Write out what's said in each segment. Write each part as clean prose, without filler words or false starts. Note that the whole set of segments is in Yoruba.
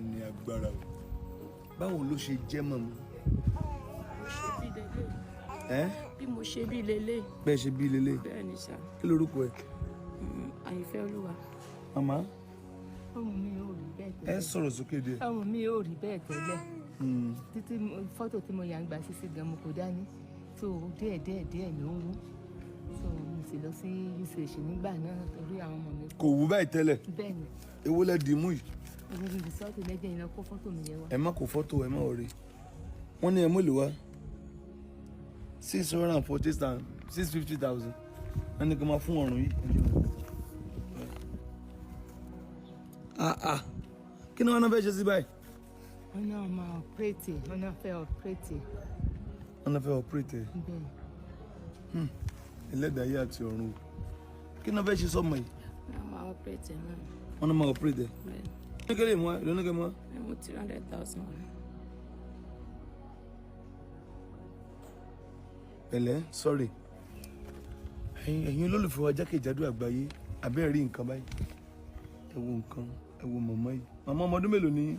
A ní agbára o. Báwo ló ṣe jẹ́, mọ̀mọ́? Mo ṣe bí lélẹ̀. Ẹ́? Bí mo ṣe bí lélẹ̀. Bẹ́ẹ̀ ṣe bí lélẹ̀? Bẹ́ẹ̀ ni sà. Kí lorúkọ ẹ? Àyìnfẹ́ Olúwa. Màmá. Ọmọ mi ò rí bẹ́ẹ̀ Ẹ tẹ́lẹ̀. sọ̀rọ̀ sókè díẹ̀. Ọmọ mi ò rí bẹ́ẹ̀ tẹ́lẹ̀. Títí fọ́tò tí mo yà ń gba sísí gan, mo kò dání tó. Díẹ̀ díẹ̀ díẹ̀ ló ń wú, so mo sì lọ sí UCH nígbà náà torí àwọn ọmọ mi. Kò wú báyìí tẹ́lẹ̀? Bẹ́ẹ̀ ni. Èwo lẹ dì mú yìí? Ìwé rìsọ́ọ̀tì lẹ́jẹ̀ yìí lọ kó fọ́tò mi yẹn wá. Ẹ má kó fọ́tò, ẹ má rí. Wọ́n ní ẹ mélòó wá? 640,000, 650,000 wọ́n ní kí n máa fún ọ̀run yìí. Ah ah, kí ni wọ́n náà fẹ́ ṣe sí báyìí? Wọ́n náà máa operate, wọ́n náà fẹ́ operate. Wọ́n náà fẹ́ operate ẹ̀? Bẹ́ẹ̀. Ẹlẹ́dàá ayé àti ọ̀run o, kí ni wọ́n fẹ́ ṣe sọ́mọ yìí? Wọ́n máa operate náà. Wọ́n náà máa operate ẹ̀? Bẹ́ẹ̀. Ní kí lè mú wa lónìí kí lè mú wa. Ẹ mú 300,000 wá. Pẹ̀lẹ́, sorry. Ẹ̀yin olólùfẹ́ wa jákèjádò àgbáyé, abẹ́ rí nǹkan báyìí, ẹ wo nǹkan, ẹ wo màmá yìí. Màmá, ọmọ ọdún mélòó ni yín?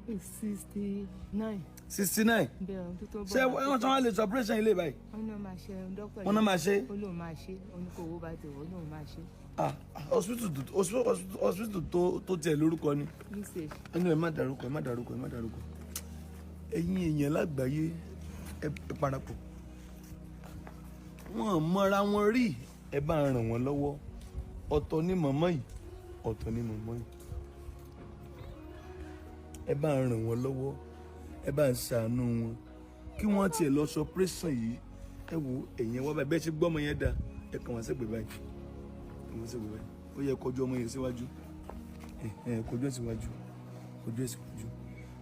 69. 69? Bẹ́ẹ̀, ọdún tó bọ̀. Ṣé wọ́n tún wá lè ṣe operation ilé báyìí? Wọ́n náà máa ṣe, dókítà. Wọ́n náà máa ṣe? Ó lóun máa ṣe, ó ní kó owó bá ti wọ̀, ó lóun máa ṣe. Ah, hospital tó tiẹ̀ lórúkọ ni. UCH. Ẹnu ẹ má dárúkọ, ẹ má dárúkọ, ẹ má dárúkọ. Ẹ̀yin èèyàn lágbàáyé, ẹ parapọ̀. Wọn mọra wọn rí, ẹ bá ràn wọ́n lọ́wọ́. Ọ̀tọ̀ ni màmá yìí, ọ̀tọ̀ ni màmá yìí. Ẹ bá ràn wọ́n lọ́wọ́, ẹ bá ń ṣàánú wọn kí wọ́n tiẹ̀ lọ sọ operation yìí. Ẹ wo ẹ̀yìn wá báyìí, bẹ́ẹ̀ ṣe gbọ́mọ yẹn dá. Ẹ kàn wá sẹ́gbẹ̀ẹ́ báyìí, ẹ wọ́n sẹ́gbẹ̀ẹ́ báyìí. Ó yẹ kọjú ọmọ yẹn síwájú. Ẹ ẹ kọjú ẹ síwájú, kọjú ẹ síwájú.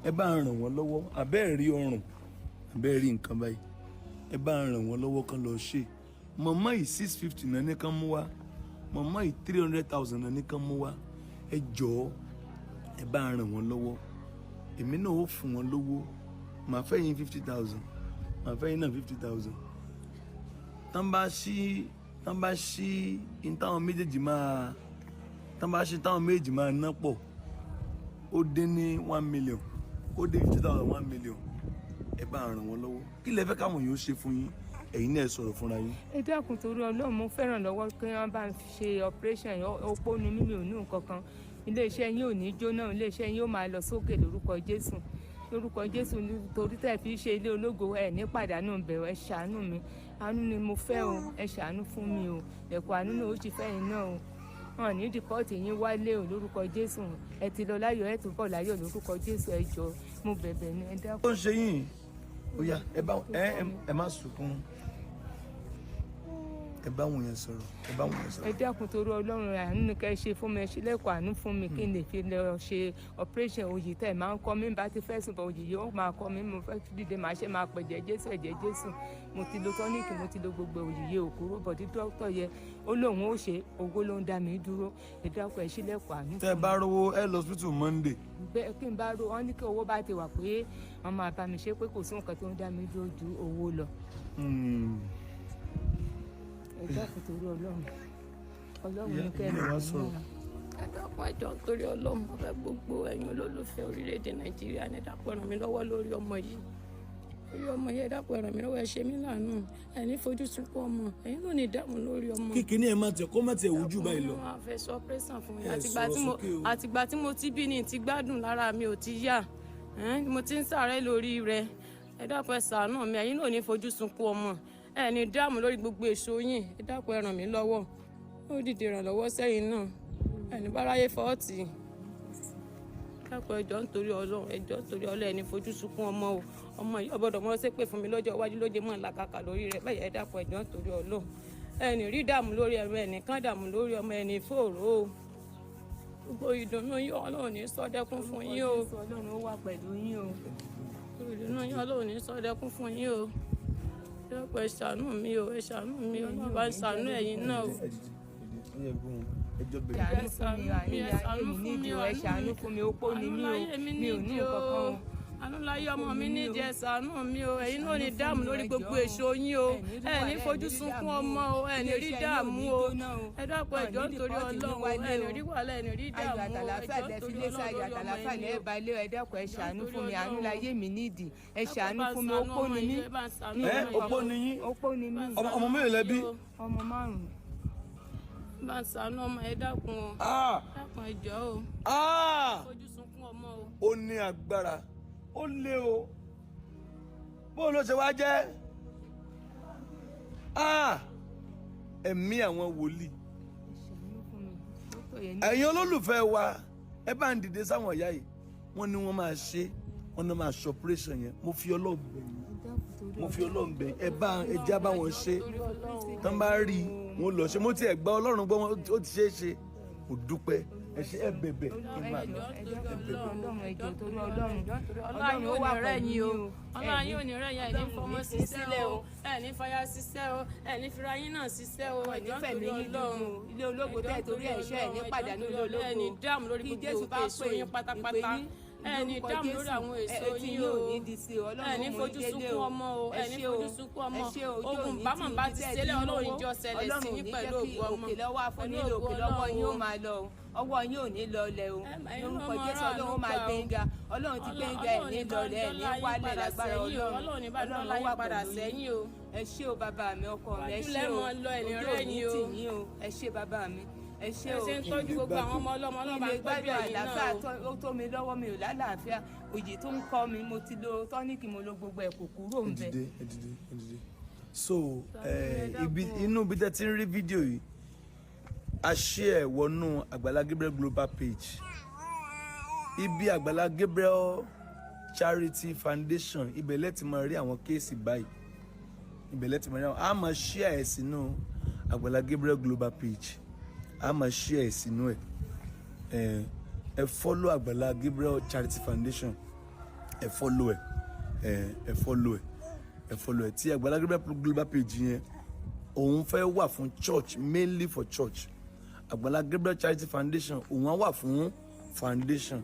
Ẹ bá ń ràn wọ́n lọ́wọ́. Abẹ́ẹ̀ rí ọrùn, abẹ́ẹ̀ rí nǹkan báyìí. Ẹ bá ń ràn wọ́n lọ́wọ́ kán lọ ṣe. Màmá yìí, 650 náà ní kán mú wá. Màmá yìí, 300,000 náà ní kán mú wá. Ẹ jọ̀ọ́, ẹ bá ń ràn wọ́n lọ́wọ́. Èmi náà ó fún wọn lówó. Màá fẹ́ yín 50,000, màá fẹ́ yín náà 50,000. Tán bá ṣí in táwọn méjèèjì máa, tán bá ṣí táwọn méjèèjì máa ná pọ̀, ó dín ní 1 million, ó dín 50,000, 1 million. Ẹ bá ràn wọ́n lọ́wọ́. Kí lẹ fẹ́ káwọn èèyàn ṣe fún yín? Ẹ̀yin náà sọ̀rọ̀ fúnra yín. Ẹ dákun, torí Ọlọ́run, mo fẹ́ràn lọ́wọ́ kí wọ́n bá ń ṣe operation yìí. Opó ni mí, mi ò ní nǹkan kan. Iléeṣẹ́ yín ò ní jóná, iléeṣẹ́ yín ó máa lọ sókè lórúkọ Jésù, lórúkọ Jésù. Nítorí tẹ́ fi ṣe ilé ológo, ẹ ní pàdánù bẹ̀rẹ̀. Ẹ ṣàánú mi, àánú ni mo fẹ́ o. Ẹ ṣàánú fún mi o. Ẹ̀kọ́ àánú náà ó ti fẹ́ yín náà o. Wọn ní deport yín wálé o lórúkọ Jésù. Ẹ ti lọ láyọ̀, ẹ tún bọ̀ láyọ̀ lórúkọ Jésù. Ẹ jọ̀ọ́, mo bẹ̀bẹ̀ ní, ẹ dákun. Ó ń ṣe yín. Ó yá, ẹ bá ẹ ẹ má sunkún. Ẹ bá wọn yẹn sọ̀rọ̀, ẹ bá wọn yẹn Ẹ sọ̀rọ̀. dákun, torí Ọlọ́run, àánú ni kẹ́ ẹ ṣe fún mi. Ẹ ṣe lẹ́kọ̀ọ́ àánú fún mi kí n lè fi lọ ṣe operation. Òyì tẹ̀ máa ń kọ́ mi, bá ti fẹ́ sùn bọ̀, òyì yóò máa kọ́ mi. Mo fẹ́ dìde, máa ṣe máa pẹ̀jẹ̀ Jésù, ẹ̀jẹ̀ Jésù. Mo ti lo tonic, mo ti lo gbogbo, òyì yìí ò kúrò. Bọ̀dí dókítà yẹ ó lóun ó ṣe, owó ló ń dá mi dúró. Ẹ dákun, ẹ ṣe lẹ́kọ̀ọ́ àánú. Tẹ́ ẹ bá rówó, ẹ lọ hospital Monday? Bẹ́ẹ̀, kí n bá ro, wọ́n ní kí owó bá ti wà pé wọ́n máa bá mi ṣe, pé kò sí nǹkan tó ń dá mi dúró ju owó lọ. Ẹ dákun, torí Ọlọ́run, Ọlọ́run ní kẹ́ ẹ Ìyá wa ràn mí sọ̀rọ̀. lọ́wọ́. Ẹ dákun, ẹ jọ̀ọ́, nítorí Ọlọ́run, mo fẹ́ gbogbo ẹ̀yin olólùfẹ́ orílẹ̀-èdè Nàìjíríà ní, dákun, ẹ ràn mí lọ́wọ́ lórí ọmọ yìí, lórí ọmọ yìí. Ẹ dákun, ẹ ràn mí lọ́wọ́, ẹ ṣe mí láàánú. Ẹ ní fojú sunkún ọmọ, ẹ̀yin náà ní dààmú lórí ọmọ. Kíkiní ẹ má tẹ kó má tẹ ojú báyìí lọ. Mo máa fẹ́ sọ operation fún mi. Ẹ Àtìgbà sọ̀rọ̀ tí mo sókè o. Àtìgbà tí mo ti bí ní ti gbádùn, lára mi ò ti yá. Mo ti ń sàárẹ̀ lórí rẹ̀. Ẹ dákun, ẹ ṣàánú mi. Ẹ̀yin náà ní fojú sunkún ọmọ, ẹ ní dààmú lórí gbogbo èso yín. Ẹ dákun, ẹ ràn mí lọ́wọ́. Ó dìde ìrànlọ́wọ́ sẹ́yìn náà, ẹ ní báráyé fọ́ọ̀tì. Dákun, ẹ jọ̀ọ́, nítorí Ọlọ́run, ẹ jọ̀ọ́, nítorí Ọlọ́run, ẹ ní fojú sunkún ọmọ o. Ọmọ yìí ọgbọ́dọ̀ mọ́ ṣépè fún mi lọ́jọ́ iwájú lóde mọ́ làkàkà lórí rẹ̀ bẹ́ẹ̀. Ẹ dákun, ẹ jọ̀ọ́, nítorí Ọlọ́run. Ẹ ní rí dààmú lórí ẹ̀rọ, ẹnìkan dààmú lórí ọmọ, ẹni fòrò o. Gbogbo ìdùnnú yín, Ọlọ́run ní sọdẹ́kún fún yín o. Jésù, Ọlọ́run ó wà pẹ̀lú yín o. Ìdùnnú yín, Ọlọ́run ní sọdẹ́kún fún yín o. Ẹ dákun, ẹ ṣàánú mi o, ẹ ṣàánú mi o. Ọlọ́run bá ń ṣàánú ẹ̀yin náà o. Ẹ dìde, ẹ dìde. Ó yẹ kó wọn ẹjọ́ bẹ̀rẹ̀. Ṣàánú fún mi, àánú Ẹ ayé ṣàánú mi fún mi nídìí o, o. Ẹ ṣàánú fún mi, opó ni mí o, àánú láyé mi mi ò ní nídìí nǹkan kan o. Àánú láyé ọmọ mi nídìí, ẹ ṣàánú mi o. Ẹ̀yin náà ní dààmú lórí gbogbo èso yín o. Ẹ ní fojú sunkún ọmọ o, ẹ ní rí dààmú o. Ẹ dákun, ẹ jọ̀ọ́, nítorí Ọlọ́run o. Ẹ ní rí wàhálà, ẹ ní rí Ayọ̀ dààmú o. Ẹ àtàlàfà jọ̀ọ́, lẹ fi nítorí lé sáyọ̀ Ọlọ́run, lórí ọmọ àtàlàfà lẹ yín o. bá lé. Ẹ dákun, ẹ ṣàánú fún mi. Àánú láyé mi nídìí, ẹ ṣàánú Bá ń fún mi. ṣàánú Opó ọmọ ni mí. yìí, ẹ bá ń ṣàánú Ẹ ọmọ yìí. opó ni yín? Opó ni mí. Ọmọ mélòó lẹ bí? Ọmọ 5. Bá ń ṣàánú ọmọ, ẹ dákun o. Ah! Dákun, ẹ jọ̀ọ́ o. Ah! Fojú sunkún ọmọ o. Ó ní agbára, ó lé o. Bó ló ṣe wá jẹ́? Ah! Ẹ̀mí àwọn wòlíì. Ẹ ṣàánú fún mi. Dókítà yẹn ní- Ẹ̀yin olólùfẹ́ wa, ẹ bá ń dìde sáwọn ìyá yìí. Wọ́n ní wọ́n máa ṣe, wọ́n ní máa ṣe operation yẹn. Mo fi Ọlọ́run bẹ̀ yín. Ẹ dákun torí Mo fi Ọlọ́run bẹ̀ yín. Ẹ bá ẹ já bá wọn ṣe. Tán bá rí i, wọn lọ ṣe. Mo tiẹ̀ gba Ọlọ́run gbọ́ wọn, ó ti ṣeé ṣe. Mo dúpẹ́. Ẹ ṣe, ẹ bẹ̀bẹ̀ kí n máa lọ. Ẹ dákun torí Ọlọ́run, ẹ jọ̀ọ́ torí Ọlọ́run. Ọlọ́run yóò ní rẹ̀ yín o. Ọlọ́run yóò ní rẹ̀ yín. Ẹ̀ ní fọmọ ṣiṣẹ́ o, ẹ̀ ní fàyà ṣiṣẹ́ o, ẹ̀ ní fira yín náà ṣiṣẹ́ o. Ẹ jọ̀ọ́, Nífẹ̀ẹ́ mi nítorí yín Ọlọ́run. dùn. Ilé ológo tẹ́ torí ẹ̀ṣẹ̀, ẹ̀ ní pàdánù ilé ológo. Ẹ̀ ní dààmú lórí Kí gbogbo Jésù bá èso pè yín pátápátá. ìpè yín, Ẹ̀ ní lórúkọ dààmú lórí Jésù, àwọn èso etí yín yín o. ò ní di sí o. Ọlọ́run Ẹ̀ ní ó mú fojú yín délé sunkún o. ọmọ o. Ẹ Ẹ̀ ní ṣé o. fojú sunkún ọmọ. Ẹ ṣé o. Ojú Ogun òní bámọ̀ tì bá yín ti tẹ́ ẹ ṣẹlẹ̀, ti Ọlọ́run mówó. ìjọ ṣẹlẹ̀ sí Ọlọ́run ò yín ní pẹ̀lú jẹ́ kí ògo ọmọ. òkè lọ́wọ́ afúnni Pẹ̀lú ògo òkè lọ́wọ́ yín ó Ọlọ́run o. máa lọ o. Ọwọ́ yín ò ní lọlẹ̀ o. Ẹ̀yin Lórúkọ náà Jésù, máa Ọlọ́run ó máa ráàánú gbé yín ga. Ọlọ́run ti gbé yín ga, ẹ̀ ní lọlẹ̀, ẹ̀ ní Ọlọ́run ní wálẹ̀ bá lágbára dọ́là yín padà sẹ́yìn o. Ọlọ́run. Ọlọ́run ní bá Ọlọ́run dọ́là ó yín wà padà pẹ̀lú yín. sẹ́yìn o. Ẹ ṣé o, bàbá mi, ọkọ mi, ẹ Wájú ṣé o. lẹ́mọ̀ lọ, ẹ̀ ní Ojú rẹ̀ ò ní yín o. tì yín o. Ẹ ṣé, bàbá mi, ẹ ṣé Ẹ o. ṣe ń tọ́jú gbogbo àwọn ọmọ ọlọ́mọ, Ọlọ́run bá Ilé ń tọ́jú gbádùn ẹ̀yin náà àlàáfíà o. ó tó mi lọ́wọ́. Mi ò lálàáfíà. Òjì tó ń kọ́ mi, mo ti lo tonic, mo lo gbogbo ẹ̀, kò kúrò Ẹ ń bẹ̀. dìde, ẹ dìde, ẹ dìde. So ibi inú ibi tẹ́ ti ń rí fídíò yìí, a ṣe ẹ̀ wọnú Àgbàlá Gabriel Global page, ibi Àgbàlá Gabriel Charity Foundation. Ibẹ̀ lẹ ti máa rí àwọn case báyìí. Ibẹ̀ lẹ ti máa rí àwọn, a máa share ẹ̀ sínú Àgbàlá Gabriel Global page, a máa share ẹ̀ sínú ẹ̀. Ẹ follow Àgbàlá Gabriel Charity Foundation. Ẹ follow ẹ, ẹ follow ẹ, ẹ follow ẹ. Tí Àgbàlá Gabriel Global page yẹn, òun fẹ́ wà fún church, mainly for church. Àgbàlá Gabriel Charity Foundation, òun á wà fún foundation.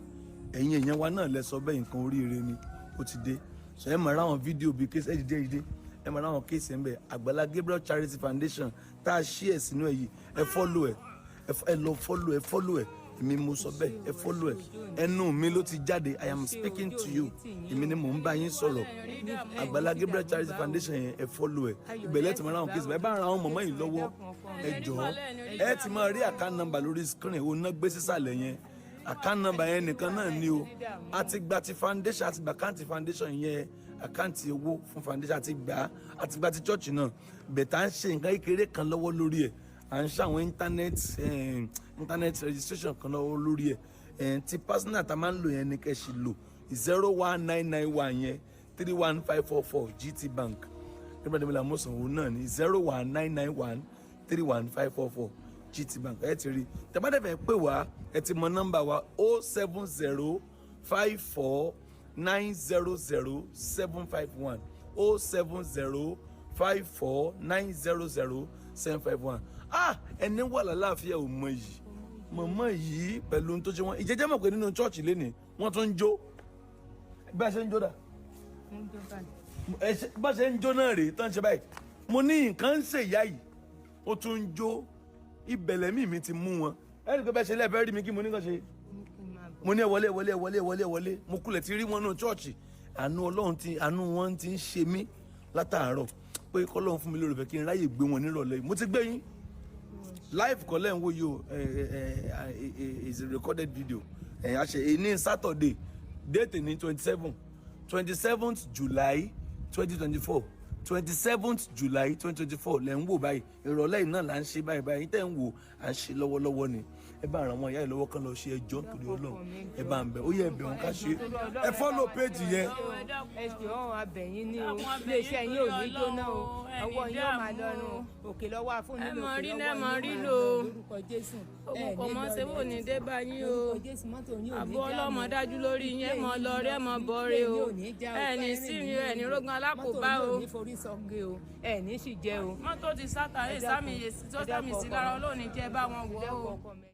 Ẹ̀yin èèyàn wa náà lẹ sọ bẹ́ẹ̀. Nǹkan oríire ni ó ti dé. So ẹ máa ráwọn fídíò bíi case. Ẹ dìde, ẹ dìde. Ẹ máa ráwọn case ẹ̀ ń bẹ̀. Àgbàlá Gabriel Charity Foundation tá a ṣí ẹ̀ sínú ẹ̀ yìí, ẹ follow ẹ. Ẹ lọ follow ẹ, follow ẹ. Èmi mo sọ bẹ́ẹ̀, ẹ follow ẹ. Ẹnu mi ló ti jáde. I am speaking to you. Èmi ni mò ń bá yín sọ̀rọ̀. Àgbàlá Gabriel Charity Foundation yẹn, ẹ follow ẹ. Ibẹ̀ lẹ ti máa ráwọn case. Ẹ bá ra àwọn mọ̀mọ́ yìí lọ́wọ́, ẹ jọ̀ọ́. Ẹ ti máa rí account number lórí screen, òun náà gbé sísàlẹ̀ yẹn. Account number yẹn nìkan náà ni o. A ti gba ti foundation, a ti gba account foundation yẹn, account owó fún foundation a ti gbà, a ti gba ti church náà. Bẹ̀tà ń ṣe nǹkan kékeré kan lọ́wọ́ lórí ẹ̀. À ń ṣe àwọn internet registration kan lọ́wọ́ lórí ẹ̀. Ti personal tá a máa ń lò yẹn ni kẹ́ ṣì lò, 01991 yẹn, 31544, GT Bank, Gabriel Adébọlá Mọ́sàn, òun náà ní 0199131544, GT Bank. Ẹ ti rí. Tẹ́ bá dẹ̀ fẹ́ pè wá, ẹ ti mọ nọ́mbà wa, 07054900751, 07054900751. Ah, ẹni wà lálàáfíà ò mọ yìí, mọ̀mọ́ yìí pẹ̀lú ohun tó ṣe wọ́n. Ìjẹ́jẹ́ mọ̀ pé nínú chọ́ọ̀chì lénìí, wọ́n tún ń jó. Bẹ́ẹ̀ ṣe ń jó dà? Bá ṣe ń jó náà rèé tán ṣe báyìí. Mo ní nǹkan ń ṣe ìyá yìí, ó tún ń jó. Ìbẹ̀lẹ̀ mi ti mú wọn. Ẹnì pé bẹ́ẹ̀ ṣe lẹ́ẹ̀fẹ́ rí mi kí mo ní kàn ṣe. Mo ní ẹ wọlé, ẹ wọlé, ẹ wọlé, ẹ wọlé, ẹ wọlé. Mo kulẹ̀ ti rí wọn nínú chọ́ọ̀chì. Àánú Ọlọ́run ti, àánú wọn ti ń ṣe mí látàárọ̀ pé kọ́lọ́run fún mi lórí ọ̀fẹ́ kí n ráyè gbé wọn nírọ̀lẹ́ yìí. Mo ti gbé yín live kọ́lẹ́ ń wo yìí o. Ẹ ẹ ẹ is a recorded video. Ẹ a ṣe ní Saturday, date ní 27, 27th July 2024, 27th July 2024 lẹ́ ń wò báyìí. Ìrọ̀lẹ́ yìí náà là ń ṣe báyìí báyìí tẹ́ ń wò. À ń ṣe lọ́wọ́lọ́wọ́ ni. Ẹ bá ara wọn ìyá yìí lọ́wọ́ kan lọ ṣe. Ẹjọ́ nítorí Ọlọ́run, ẹ bá ń bẹ̀. Ó yẹ ẹbẹ̀ wọn ká ṣe. Ẹ follow page yẹn. Ẹ jọ̀ọ́, abẹ̀yìn ní o. Iléeṣẹ́ yín ò ní jóná o. Ọwọ́ yín ó máa lọ́rùn òkè lọ́wọ́ afúnni Ẹ mọ̀ òkè rí lọ́wọ́ náà, yín mọ̀ ó rí máa lò. lọ lórúkọ Jésù. Ogun kò mọ̀ ṣe bò ní dé bá yín o. Lórúkọ Jésù, mọ́tò yín ò ní Àbọ̀ ọlọ́mọ dájú lórí yín. Ẹ mọ̀ lọ rí, ẹ mọ̀ bọ̀ rí o. Ẹ ní sí mi, ẹ ní rógun alákòóbá o. Mọ́tò yín ò ní forí sọ́gé o. Ẹ ní sì jẹ́ o. Mọ́tò ti sátà ẹ̀ sámi tó sámi sí lára. Ọlọ́run ní jẹ́ bá wọn wọ̀ Ẹ dákun, o. ọkọ mi.